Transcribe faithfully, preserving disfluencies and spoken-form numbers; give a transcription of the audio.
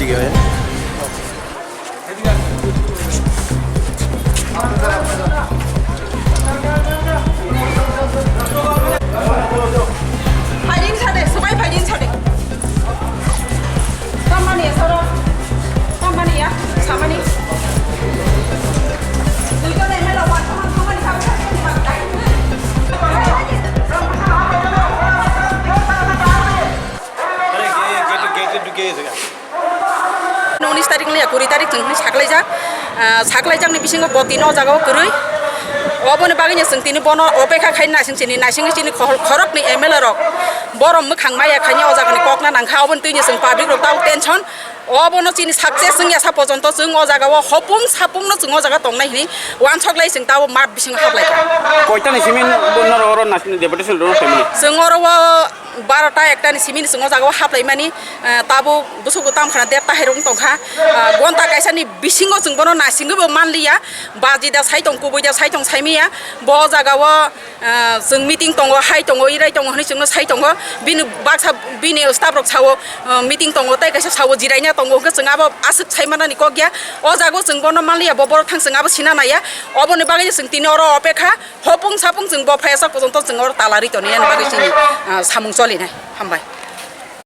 Phailin sade, swbai phailin sade. Tamani ya, soro. Tamani ya, samani. Duijon M L A, one, one, samani, samani, samani, samani. Unis tarik ni kuri tarik chwng hwnwi saklaijak. Ah, saklaijakni bisingo bo tini o jaga o kwrwi. Oboni bagwino chwng tini bono opekha khai naising chini, naisingwi chini khor-, khoroknwi M L A rok. Borok mwkhang maya khaini o jagani kokna nangkha, oboni twini chwng public rok tabuk tension. Obono chini success wngya sa pojonto chwng o jaga o hopung sapungno chwng o jaga tongnai hwnwi uansuk lai chwng tabuk math bisingo haplai kha. Koitani simi norok oro naising deputation rwna phaimani? Chwng oro o barota ekta ni simi ni chwng o jaga o haplaimani, eh, tabuk bwswk bo tam khana derta hai rok wng tongkha. Ah, gonta kaisa ni bisingo chwng bono naisingwi bo manliya, baji da sai tong, kubui da sai tong saimanya. Bo o jaga o, ah, chwng meeting tongo, hai tongo, irai tongo hwnwi chwngno sai tongo. Bini baksa, bini staff rok sao, ah, meeting tongo, tei kaisa sao jiraina tongo, hwnkhe chwng abo aswk sai manani kok ya. O jaga o chwng bono manliya, bo borok thang chwng abo sina naiya. Oboni bagwi chwng tini oro opekha. Hopung sapung chwng bo phaiya sak pojonto chwng oro tala ri toni, yani bagwi chini, ah, samung cholinai. Hambai.